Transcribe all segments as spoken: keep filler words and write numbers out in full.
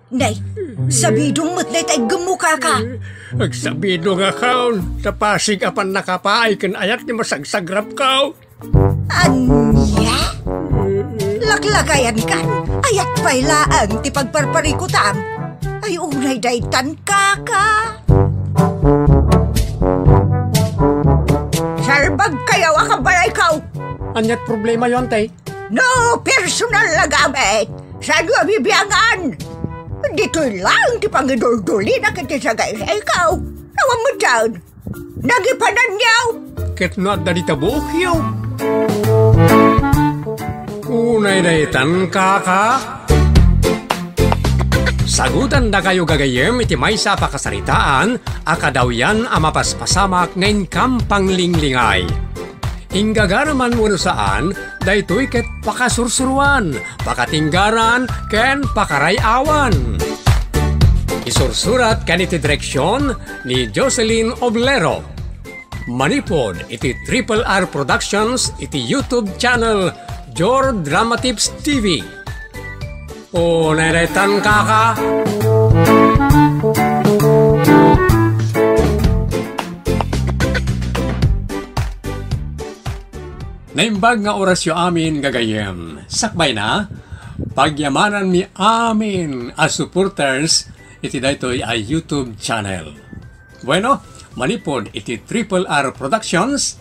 Nay, sabidong met dayta iggemmo, kaka. Agsabidongakon, ta pasig a pannakapaay ken ayat ti masagsagrapko. Ania? Laklakayankan, ayat pay laeng ti pagparparikutam. Ay, unay daytan, kaka. Salbagkayo a kabalayko. Aniat problemayo, ante? No personal a gamit, saanyo a bibiangan? Ditoy laeng ti pangiduldulina ket ti sagaysayko. Awan met daan. Nagipananyo! Ket no adda dita buokyo. Unay daytan, kaka. Sagutandakayo gagayyem iti maysa a pakasaritaan a kadawyan a mapaspasamak nga inkam panglinglingay. Inggagaraman wenno saan, daytoy ket pakasursuroan, pakatinggaran, ken pakaray-awan. Isursurat ken iti direksion ni Jocelyn Oblero. Manipud iti Triple R Productions iti YouTube channel Jor Dramatips T V. O, nairetan, kaka. Naimbag nga orasyo amin, gagayyem. Sakbay na, pagyamananmi amin a supporters iti daytoy a YouTube channel. Bueno, manipud iti Triple R Productions,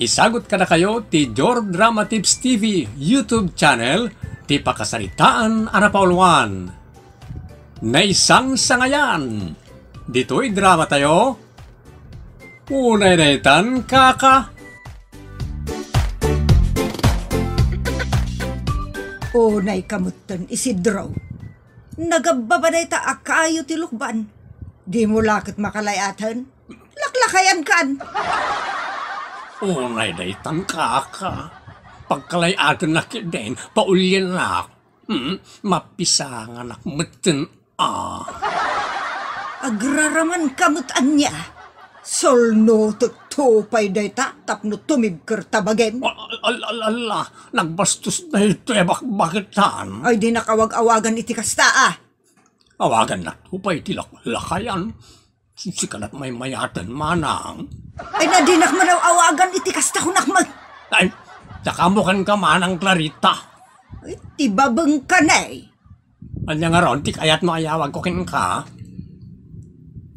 isagut kadakayo ti Jor Drama Tips T V YouTube channel ti pakasaritaan a napauluan. Naisangsangayan! Ditoy drama tayo, unay daytan, kaka. Unay kamutten, Isidro. Nagabbaba dayta a kayo ti lukban. Dimo la ket makalay-aten. Laklakayankan. Unay daytan, kaka. Pagkalay-atennak ketdin, paulyennak. Hmm, mapisanganak metten a. Agraramanka met ania? Sulnotek to pay dayta tapno tumibker ta bagim. Al-, al-, al-, ala, nagbastos daytoy a bakbaketan. Ay, dinak awag-awagan iti kasta a. Awagannak to pay iti laklakayan. Sika lat maymayaten, manang. Ay, na dinak man aw-awagan iti kasta, kunak met. Ay, dakamo kenka, Manang Clarita. Ay, ti babengka, nay. Ania ngarud ti kayatmo a iyawagko kenka?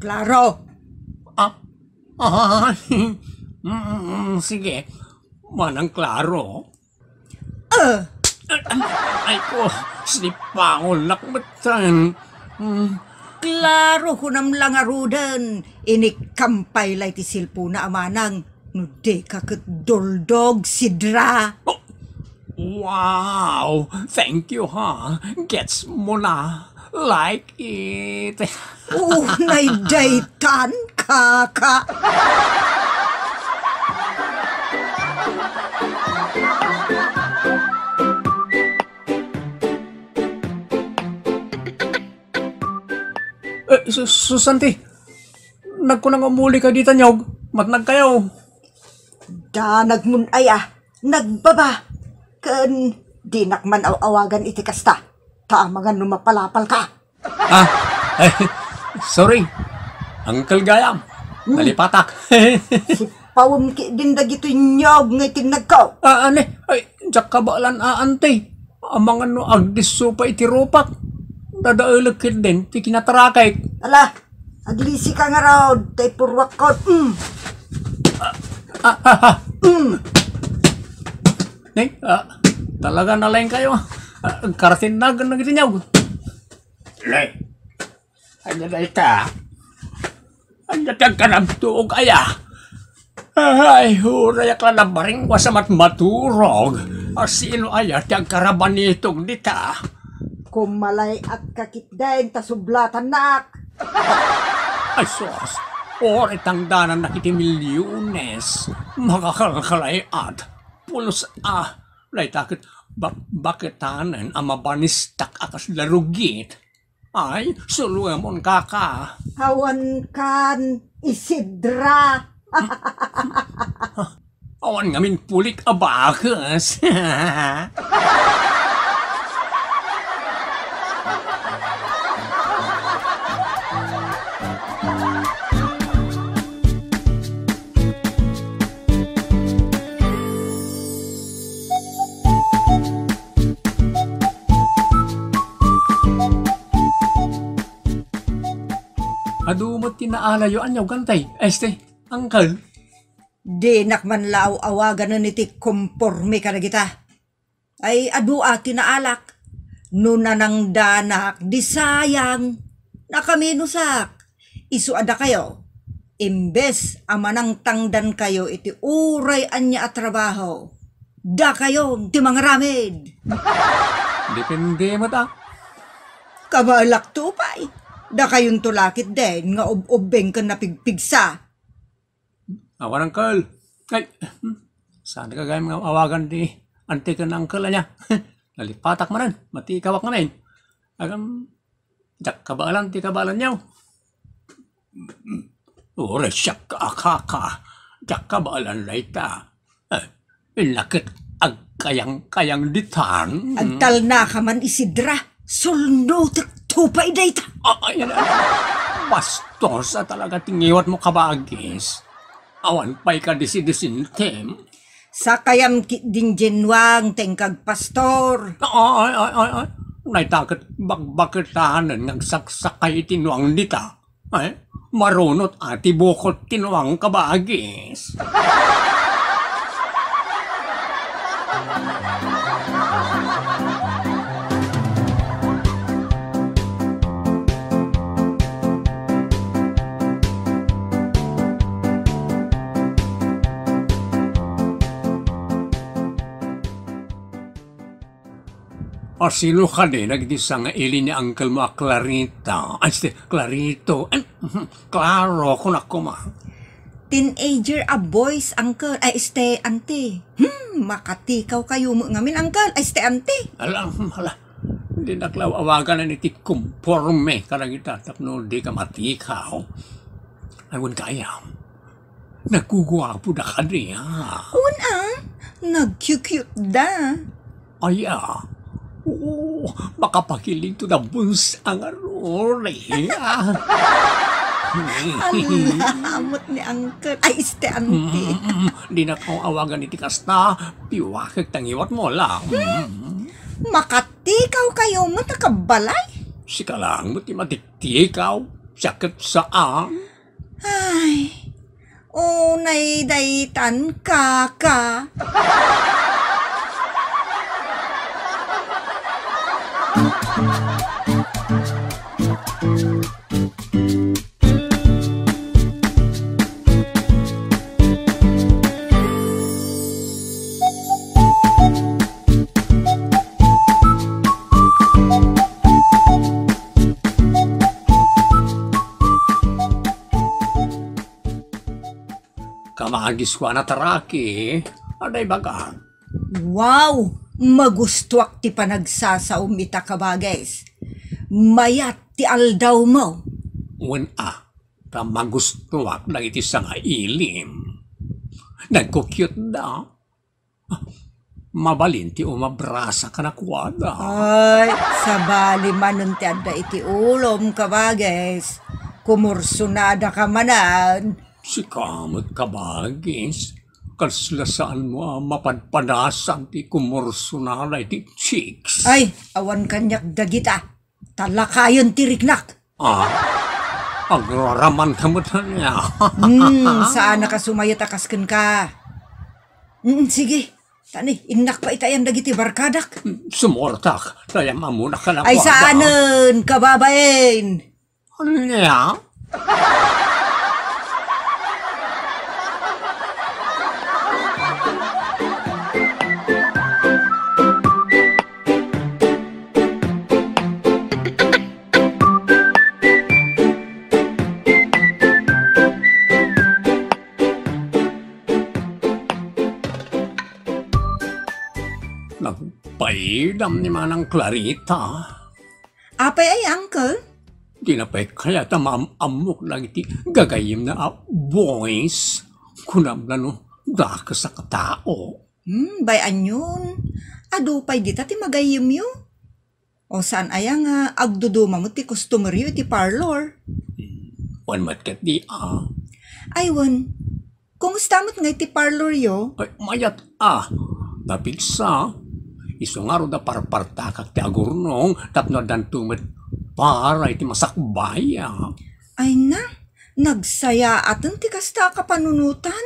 Claro. Ah, ah, mm, sige. Manang Claro. Ah! Ay ko, sinipangolnak metten. Hmm. Klaro, kunam la ngaruden. Inikkam pay la iti silpona a manang. No dika ket duldog, sidra. Oh, wow! Thank you, ha. Gets mo na. Like it. Unay daytan, kaka. Eh, su-, Susanti, nagkuna nga umuli ka dita, Nyog. Matnag kayo. Danag mun aya, nagbaba. Ken dinak man aw-awagan iti kasta. Ta amangan no mapalapal ka. Ah, ay, sorry. Uncle Gayam, hmm, nalipatak. Sipawem ketdin dagitoy nyog nga itinnagko. Ah, ani? Ay, diak kabaelan a, ante. Amangan no agdisso pay iti rupak. Dadaelek ketdin ti kinatarakek. Ala, aglisi ka ngarud, ta ipurruakkon. Mm. Ah, ah, ah. Mm. Nay, ah, talaga nalaing kayo. Ah, karatinnagan na iti nyog. Nay, ania dayta? Ania ti agkanabtuog aya? Ay, urayak la nabaringwas a matmaturog. A, sino aya ti agkarabanitog dita? Kumalay-atka ketdin ta sublatannak. Ay, sus, uray tangdanannak iti milyones. Makakalkalay-at. Pulos a. Dayta ket ba-, baketanen a mabanistak a kasla rugit. Ay, suluemon, kaka. Awan kan, Isidra. Awan ngamin pulik a bakes. Adu met ti naalayo, aniaw, Gantay? Este, Uncle? Dinak man la aw-awaganen iti komporme kadagita. Ay, adu a ti naalak. No nanangdanak, di sayang. Nakaminusak. Isu a dakayo, imbes a manangtangdankayo iti uray ania a trabaho, dakayo ti mangaramid. Depende met a. Kabaelakto pay. Dakayonto la ketdin nga ub-ubbing ken napigpigsa. Awan, Uncle. Ay, hmm, saan ka gayam nga awagan ti auntie ken uncle, ania? Nalipatak manen, matikawak ngamin. Agam, diak kabaelan ti kabaelanyo. Uray siak a kaka, diak kabaelan dayta. Eh, inna ket agkayang-kayang ditan. Agtalnaka man, Isidra. Sulnotek to pay dayta. Ah, ay, ay, ay. Bastos a talaga ti ngiwatmo, kabagis. Awan pay kadisidisintim. Sakayam ketdin diay nuang, tengkag pastor. Ay, ay, ay, ay. Dayta ket bakbaketanen nga agsaksakay iti nuang dita. Ay, marunot a ti bukot ti nuang, kabagis. A, sino kadi dagiti sangaili ni uncle mo a Clarita? Ay, este, Clarito. Em, Claro, kunak koma. Teenager a boys, uncle. Ay, este, auntie. Hmm, makatikaw kayo mo ngamin, uncle. Ay, este, auntie. Ala, hmm, ala. Dinak la aw-awagan iti komporme kadagita tapno dika matikaw. Ay, wen kayam. Nagguguapo da kadi, ah. Wen a, nag-cute da. Ay, ah. Oo, makapakiling to da buns a ngaruri, ah. Ala, amot ni uncle. Ay, este, auntie. Mm, mm, mm. Dinak aw-awagan iti kasta, piwakek ta ngiwatmo la. Mm. Makatikaw kayo met a kabbalay? Sika lang met ti matiktikaw, siak ket saan. Ay, unay daytan, kaka. Kamagis ko a nataraki, aday baga. Wow! Magustuak ti panagsasaom ita, kabagis. Mayat ti aldawmo. Wen a, ta magustuak dagiti sangailim. Nagkukyot da. Mabalin ti umabrasa kanakuada. Ay, sabali manen ti adda iti ulom, kabagis. Kumursunada ka manen. Sika met, kabagis, kasla saanmo a mapadpadasan ti kumursunada iti chicks. Ay, awan kaniak dagita. Ta lakayen ti riknak. Ah, agraramanta met ania. Hmm, saan a kasumayat a kas kenka. Hmm, sige. Tani, innak pay itayan dagiti barkadak. Sumurtak, ta ammona kanakuada. Ay, saanen, kababain. Ania? Nagpaidam ni Manang Clarita. Apay ay, uncle? Di na pay kayat a maam-ammok dagiti gagayyemna a boys. Kunam la no dakes a katao. Hmm, bay-anyon. Adu pay dita ti magayyemyo. O saan aya nga agduduma met ti customeryo iti parlor? Hmm. Wen met ketdi, a. Ay, wen. Kumusta met ngay ti parloryo? Ay, mayat, a. Napigsa, isu ngarud a parpartakak ti agurnong tapno addanto met para iti masakbay, a. Ay na, nagsayaaten ti kasta a kapanunotan?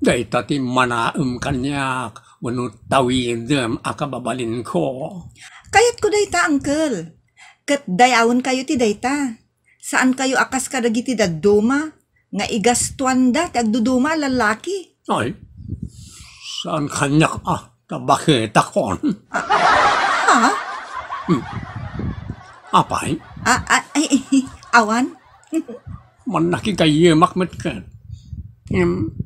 Dayta ti manaem kaniak wenno tawidem a kababalinko. Kayatko dayta, uncle. Ket dayawenkayo ti dayta. Saankayo a kas kadagiti dadduma nga igastuanda ti agduduma a lallaki. Ay, saan kaniak a ta baketakon. Ha? Hmm. Apay? A-, a-, ay, awan. Mannakigayyemak met ket. Ngem,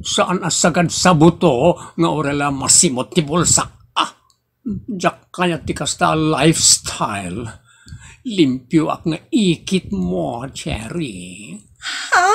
saan a sagad sabuto nga uray la masimot ti bulsak. Ah, diak kayat ti kasta a lifestyle. Limpioak nga ikitmo, Cherry. Ha?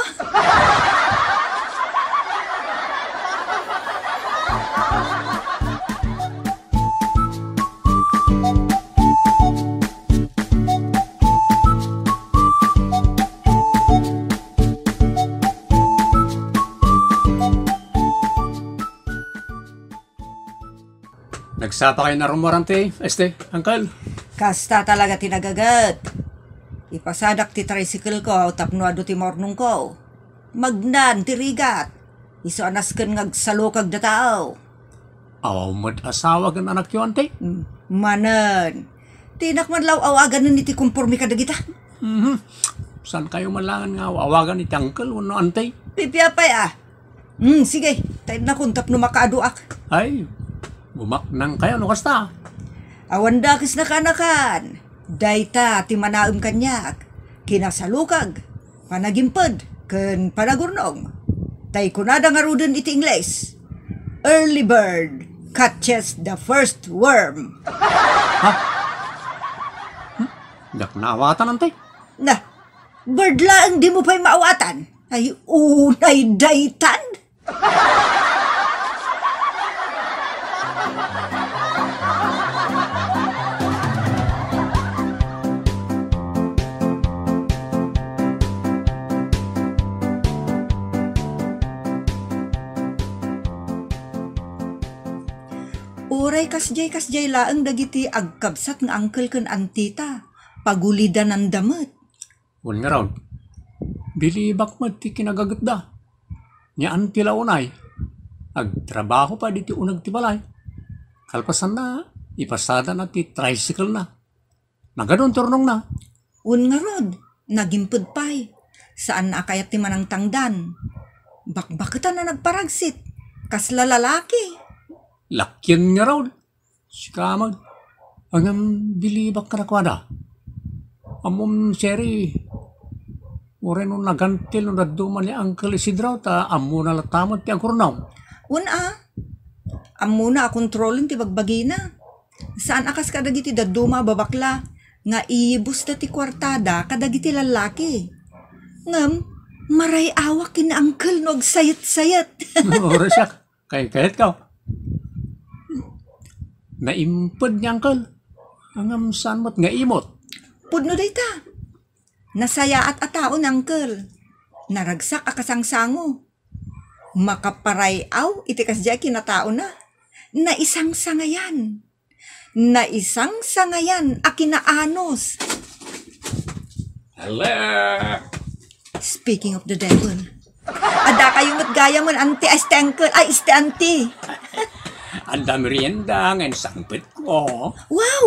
Nagsapa kayo na rummuar, Auntie, este, Uncle? Kasta talaga ti nagaget. Ipasadak ti tricycle ko tapno adu ti maurnongko. Magnan ti rigat. Isu a nasken nga agsalukag da tao. Awan met asawa ken anakyo, Auntie? Mm, manen. Dinak man la aw-awaganen iti komporme kadagita. Mhm. Saan kayo man langen nga aw-awagan iti uncle wenno auntie? Pipia pay, a. Hmm, sige, ta innakon tapno makaaduak. Ay, bumaknang kayo no kasta. Awan dakes nakanakan. Dayta ti manaem kaniak. Kinasalukag, panagimped, ken panagurnong. Tay kunada ngaruden iti Ingles, "Early bird catches the first worm." Ha? Hmm? Diak naawatan, Auntie. Na, bird laeng dimo pay maawatan. Ay, unay daytan. Uray kasdiay-kasdiay laeng dagiti agkabsat nga uncle ken auntie ta, pagulidananda met. Wen ngarud, bilibak met ti kinagagetda. Ni auntie la unay, agtrabaho pay ditoy uneg ti balay. Kalpasanna, ipasadana ti tricycle-na. Nagadu ti urnongna. Wen ngarud, nagimped pay. Saanna a kayat ti manangtangdan. Bakbaketan a nagparagsit. Kasla lalaki. Lakien ngarud. Sika met, ngem bilibak kadakuada. Ammom, Cherry, uray no nagantil no dadduma ni Uncle Isidro, ta ammona latta met ti agurnong. Wen a, ammona a kontrolen ti bagbagina. Saan a kas kadagiti dadduma a babakla nga iyibusta ti kuartada kadagiti lallaki. Ngem, maray-awak ken ni Uncle no agsayet-sayet. Ora siak. Kay, kayatko. Naimped ni Uncle. Ngem saan met nga imot? Pudno dayta. Nasayaat a tao ni Uncle. Naragsak a kasangsango. Makaparay-aw iti kasdiay a kinataona. Naisangsangayan. Naisangsangayan a kinaanus. Hello! Speaking of the devil. Adda kayo met gayamen, auntie, ay, este uncle, ay, este auntie. Adda merienda nga insangpetko. Wow!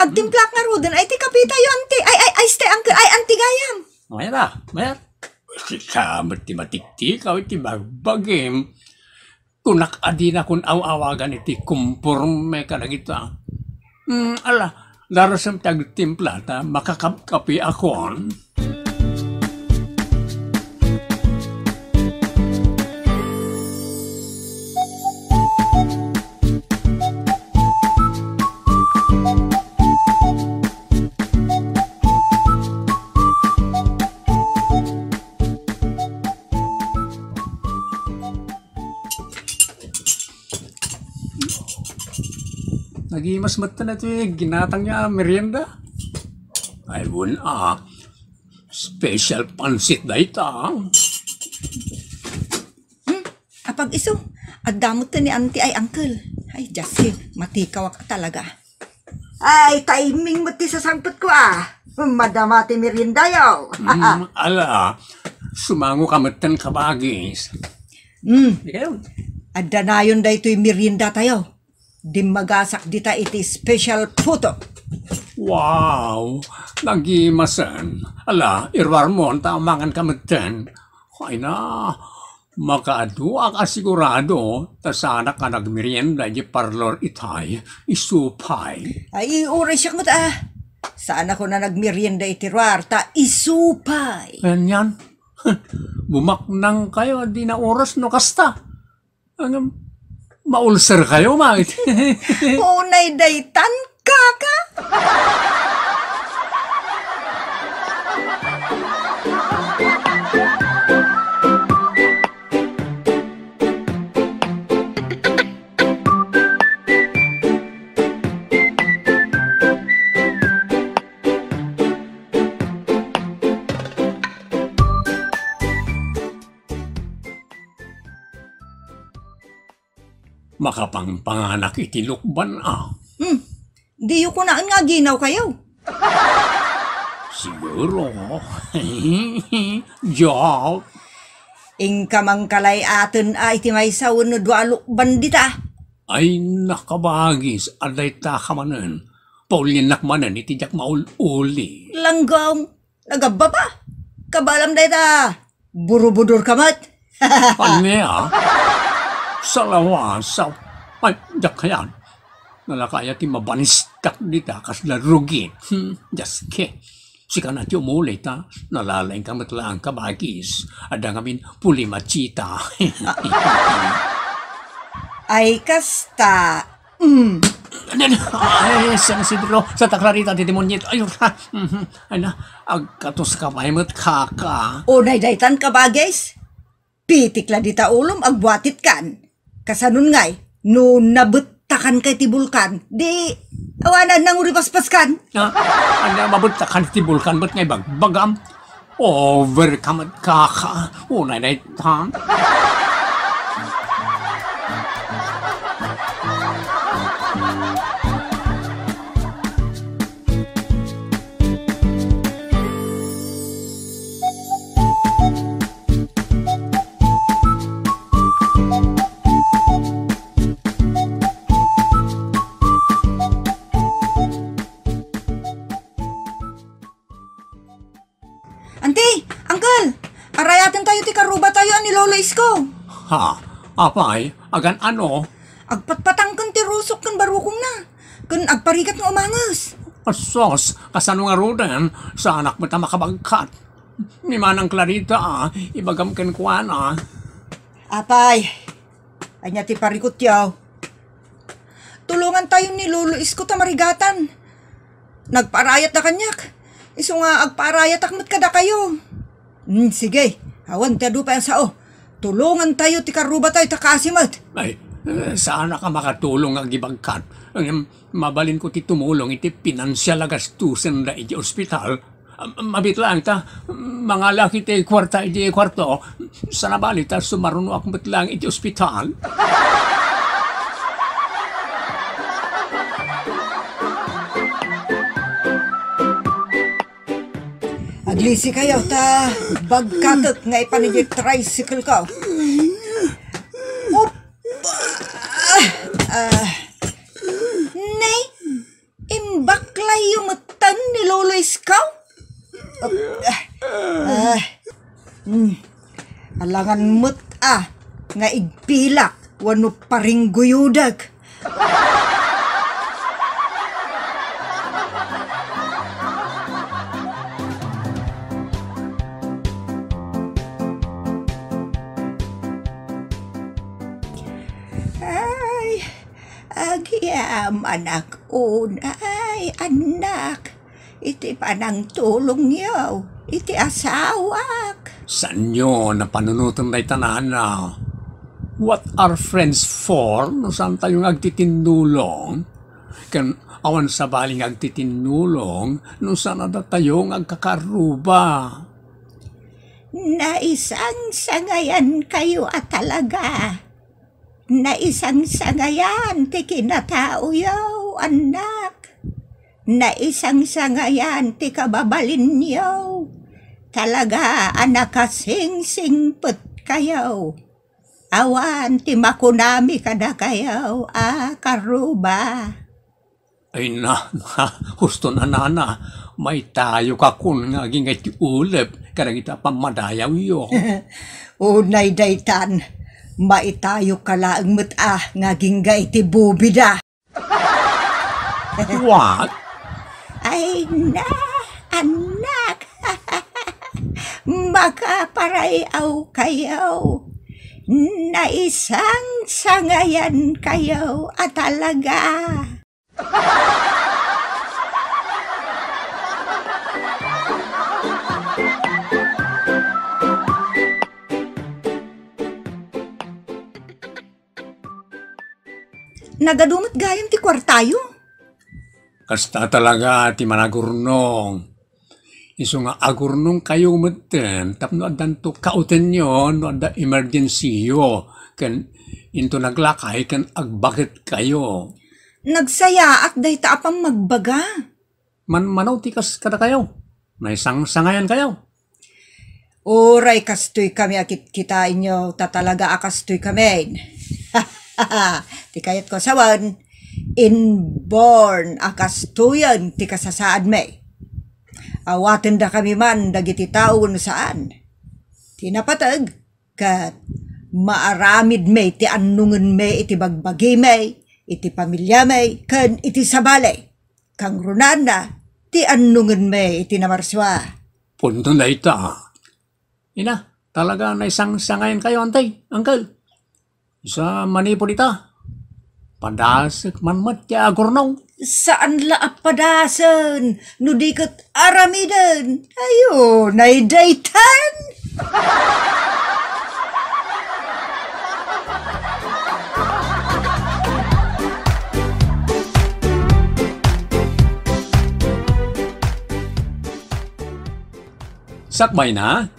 Agtimplak ngaruden, ay, ti kape tayo, auntie. Ay, ay, ay, este uncle, ay, auntie gayam. Mayat, mayat. Sika met ti matiktikaw iti bagbagim. Kunak a dinakon aw-awagan iti komporme kadagita. Hmm, ala, darasem ti agtimpla ta makakapkapiakon. Nagimas met ta na iti ginatang niya merienda. Ay, wen a. Special pansit dayta. Hmm? Apag-isu, adda met ni Auntie ay, Uncle. Ay, Dios, matikawak talaga. Ay, timing met ti sasangpetko, a. Madama ti meriendayo. Mm, ala, sumangoka metten, kabagis. Mm. Ikaw? Addanayon daytoy meriendatayo. Dimmagasak dita iti special photo. Wow! Nagimasen. Ala, iruarmon ta amangan ka metten. Ay na, makaduak a sigurado ta saanak a nagmerienda iti parlor itay, isu pay. Ay, uray siak met, a. Saanak a nagmerienda iti ruar ta isu pay. Anian? Bumaknang kayo, di na oras no kasta. Ano, maulser kayo, mait? Unay daytan, kaka. Makapangpanganak iti lukban, a. Hmm. Diyo kunaen nga aginaw kayo. Siguro. Joke. Inka mangkalay-aten a iti maysa wenno dua a lukban dita. Ay, nakabagis, a dayta ka manen. Pauliennak manen iti diak maul-uli. Langgam. Nagabbaba. Kabaelam dayta. Burubudor ka met. Ania? Salawasaw. Ay, diak kayat. Nalaka aya ti mabanistak dita kasla rugit. Hmm, dios ke. Sika na ti umuli ta nalalaing ka met laeng, kabagis. Adda ngamin pulimachita. Ay, kasta. Mm. Ay, San Isidro, Santa Clarita de Demoniet. Ay, mhm. Ay na, agkatos ka pay met, kaka. Unay daytan, kabagis. Pitik la dita ulom, agbuatit kan. Kasanon ngay, no nabettakan kay ti bulkan, di awanan nang uri paspaskan. Ah, ania, mabettakan ti bulkan, bet ngay bagbagam? Over ka met, kaka. Unay daytan. Auntie, Uncle, arayaten tayo ti karruba tayo a ni Lolo Isko. Ha? Apay, agan-ano? Agpatpatangken ti rusok ken barukongna, ken agparigat nga umanges. Asos, kasano ngaruden? Saanak met a makabagkat. Ni Manang Clarita, a, ibagam kenkuana. Apay, ania ti parikutyo? Tulongan tayo ni Lolo Isko ta marigatan. Nagpaarayatda kaniak. Isu nga agpaarayatak met kadakayo. Hmm, sige. Awan ti adu pay a sao. Tulongan tayo ti karruba tayo ta kaasi met. Ay, eh, saanak a makatulong nga agibagkat. Ngem, mabalinko ti tumulong iti pinansial a gastusen da iti ospital. Am-, mabit laeng ta, mangalaak iti kuarta iti kuarto, sana bali ta sumarunoak met laeng iti ospital. Aglisi kayo, ta bagkatek nga ipan iti tricycle ko. Op! Ah, nay, imbaklayyo metten ni Lolo Isko? Ah, ah, hmm. Alangan met a nga igpilak wenno paringguyodek. Ay, agyamanak unay, annak, iti panangtulongyo iti asawak. Saanyo a panunoten dayta, nana. What are friends for no saantayo nga agtitinnulong? Ken awan sabali nga agtitinnulong no saan a datayo nga agkakarruba. Naisangsangayan kayo a talaga. Naisangsangayan ti kinataoyo, annak. Naisangsangayan ti kababalinyo. Talaga a nakasingsingpet kayo. Awan ti makunami kadakayo a karuba. Ay na, na, husto na, nana. Maitayo kakon nga agingga iti ulep kadagiti a pammadayawyo. Unay daytan, maitayo ka laeng met a nga agingga iti bubida. What? Ay na, annak. Makaparay-aw kayo. Naisangsangayan kayo a talaga. Nagadu met gayam ti kuartayo. Kasta talaga ti managurnong. Isu nga agurnongkayo metten tapno addanto kautenyo no adda emergencyyo, ken into naglakay ken agbaketkayo. Nagsayaat dayta a pammagbaga. Manmano ti kas kadakayo. Naisangsangayankayo. Uray kastoy kami a kitkitaenyo, ta talaga a kastoy kami. Ti kayatko a sawen, inborn a kastoyen ti kasasaadmi. Awatenda kami man dagiti tao wenno saan. Ti napateg, ket maaramidmi ti annongenmi iti bagbagimi, iti pamiliami, ken iti sabali. Kangrunaanna ti annongenmi iti namarsua. Punto na ita. Ina, talaga naisangsangayankayo, antay, uncle. Sa manipod ita, padasek man met ti agurnong. Saan la a padasen, no di ket aramiden. Ayo, naydaytan. Sakbayna,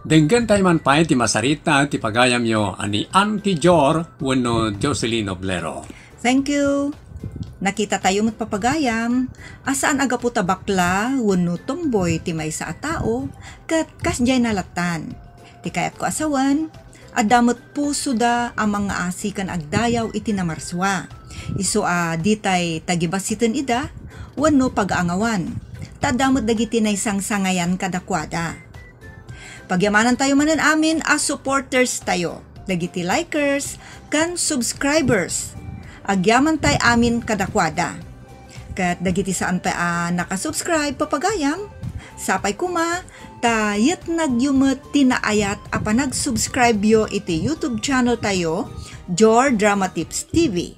denggentayo man pay ti masarita ti pagayamyo a ni Auntie Jor wenno Jocelyn Oblero. Thank you. Nakitatayo met, papagayam, a saan a gapu ta bakla wenno tomboy ti maysa a tao, ket kasdiay nalatan. Ti kayatko a sawen, adda met pusoda a mangngaasi ken agdayaw iti namarsua. Isu a ditay tagibassiten ida wenno pagaangawan, ta adda met dagiti naisangsangayan kadakuada. Pagyamanantayo manen amin a supporters tayo, dagiti likers, ken subscribers. Agyamantay amin kadakuada. Ket dagiti saan pay a nakasubscribe, papagayam, sapay koma ta yetnagyo met ti naayat a panagsubscribe-yo iti YouTube channel tayo, Jor Drama Tips T V.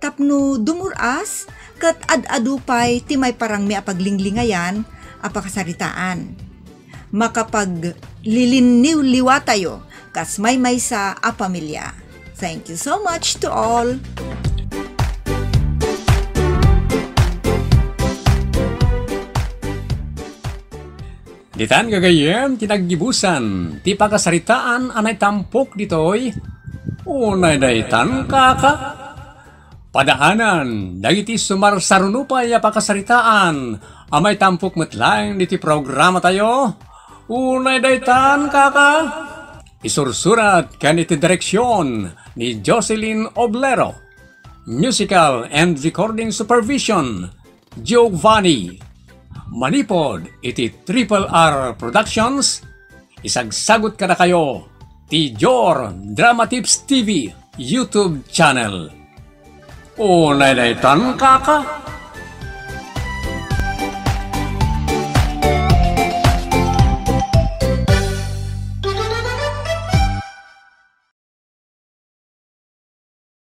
Tapno dumur-as ket ad-adu pay ti maiparangmi a paglinglingayan a pakasaritaan. Makapaglilinniwliwatayo kas maymaysa a pamilya. Thank you so much to all. Ditan gagayyem ti naggibusan ti pakasaritaan a naitampok ditoy. Unay daytan, kaka. Padaanan dagiti sumarsaruno pay a pakasaritaan a maitampok met laeng diti programatayo. Unay daytan, kaka. Isursurat ken iti direksion ni Jocelyn Oblero. Musical and recording supervision, Giovanni. Manipod iti Triple R Productions, isagsagut kadakayo ti Jor Drama Tips T V YouTube channel. Unay daytan, kaka.